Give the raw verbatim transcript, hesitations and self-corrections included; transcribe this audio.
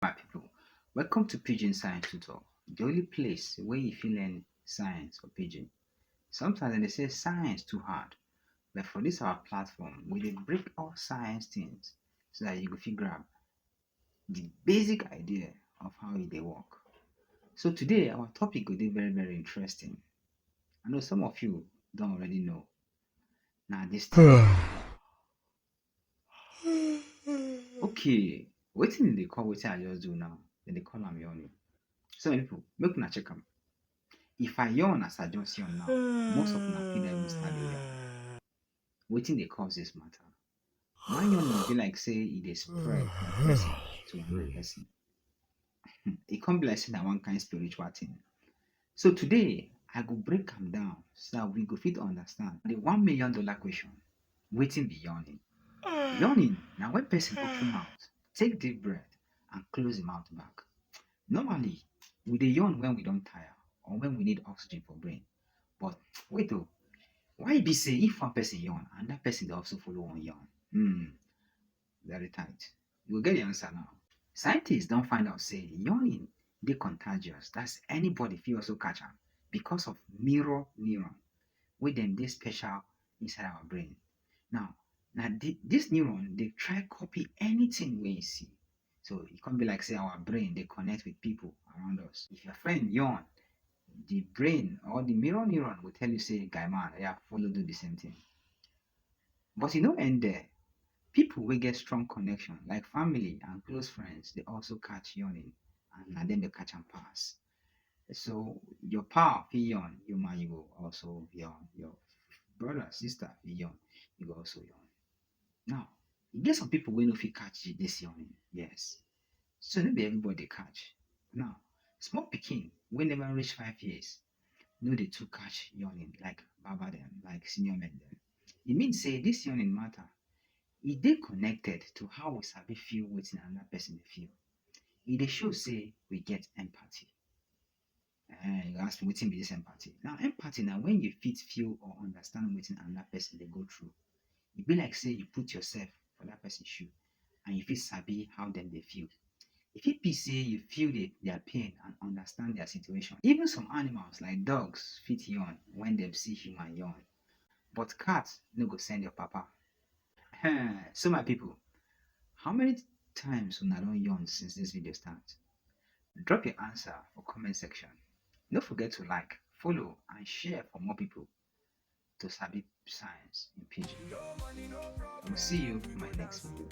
Hi people, welcome to Pidgin Science Tutor, the only place where you fit learn science for Pidgin. Sometimes dem dey say science too hard, but for this our platform, we dey break all science things so that you go fit grab the basic idea of how e dey work. So today our topic go dey very very interesting. I know some of you don already know. Na this thing. Okay, wetin dem dey call wetin I just do now? Dem dey call am yawning. So my people, make una check am. If I yawn as I just yawn now, most of una fit never start dey yawn. Wetin dey cause this matter? Why yawning be like say e dey spread from person to another person? E come be like say na one kind spiritual thing. So today I go break am down so that we go fit understand the one million dollar question: wetin be yawning? Yawning na when person open mouth, take deep breath, and close the mouth back. Normally, we dey yawn when we don tire or when we need oxygen for brain. But wait o, why e be say if one person yawn, another person dey also follow one yawn? Hmm, very tight. You go get the answer now. Scientists don find out say yawning dey contagious. That's, anybody fit also catch am because of mirror neuron wey dem dey special inside our brain. Now, na di- this neuron dey try copy anything wey e see. So e come be like say our brain dey connect with people around us. If your friend yawn, the brain or the mirror neuron go tell you say, "Guy man, yeah, follow do the same thing." But e no end there. People wey get strong connection, like family and close friends, dey also catch yawning, and na dem dey catch am pass. So your pal fit yawn, you man, you go also yawn. Your brother, sister fit yawn, you go also yawn. Now, e get some people wey no fit catch this yawning. Yes. So no be everybody dey catch. Now, small pikin wey never reach five years no dey too catch yawning like baba dem, like senior men dem. E mean say this yawning matter, e dey connected to how we sabi feel wetin another person dey feel. E dey show say we get empathy. Eh, you ask me wetin be this empathy? Now, empathy na when you fit feel or understand wetin another person dey go through. E be like say you put yourself for that person shoe and you fit sabi how dem dey feel. E fit be say you feel the, their pain and understand their situation. Even some animals like dogs fit yawn when dem see human yawn. But cat no go send your papa. Eh, so my people, how many times una don yawn since this video start? Drop your answer for comment section. No forget to like, follow, and share for more people to sabi science in Pidgin. I will see you in my next video.